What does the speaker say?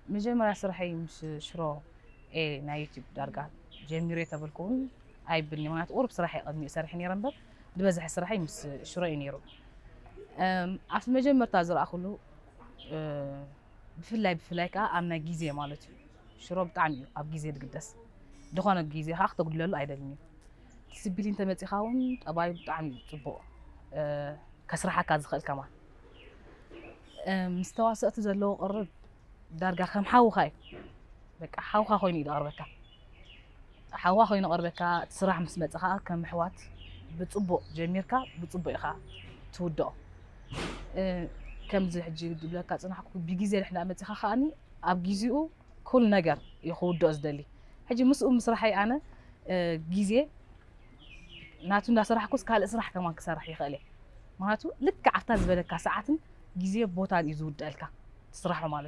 መጀመርያ ስራሐይ ምስ ሽሮ እየ ናይ ዩቲዩብ ዳርጋ ጀሚረ ተበልኩ እውን ኣይብልኒ። ምክንያቱ ቁሩብ ስራሕ እየ ቀድሚኡ ሰሪሐ ነይረ እምበር ዝበዝሐ ስራሐይ ምስ ሽሮ እዩ ነይሩ። እም፣ ኣብቲ መጀመርታ ዝረኣኹሉ፣ እ፣ ብፍላይ ብፍላይ ከዓ ኣብ ናይ ግዜ ማለት እዩ። ሽሮ ብጣዕሚ እዩ ኣብ ግዜ ዝግደስ። ዝኾነ ግዜ ከዓ ክተጉድለሉ ኣይደልን እዩ። ዲስፕሊን ተመፂኻ እውን ጠባዩ ብጣዕሚ እዩ ፅቡቕ፣ እ፣ ከስርሓካ ዝኽእል ከማን። እ፣ ምስ ተዋሰእቲ ዘለዎ ቅርብ ዳርጋ ከም ሓውኻ እዩ። በቃ ሓውኻ ኮይኑ እዩ ዝቐርበካ። ሓውኻ ኮይኑ ቀርበካ፣ እቲ ስራሕ ምስ መፀ ከዓ ከም ኣሕዋት ብፅቡቕ ጀሚርካ ብፅቡቕ ኢኻ ትውድኦ። እ፣ ከምዚ ሕጂ ድብለካ ፅናሕኩ ብግዜ ድሕና መፂኻ ከዓኒ ኣብ ግዜኡ ኩሉ ነገር እዩ ክውድኦ ዝደሊ። ሕጂ ምስኡ ምስራሐይ ኣነ፣ እ፣ ግዜ ናቱ እንዳሰራሕኩስ ካልእ ስራሕ ከማን ክሰርሕ ይኽእል እየ። ምክንያቱ ልክዕ ኣብታ ዝበለካ ሰዓትን ግዜ ቦታን እዩ ዝውድአልካ እቲ ስራሕ ማለት እዩ።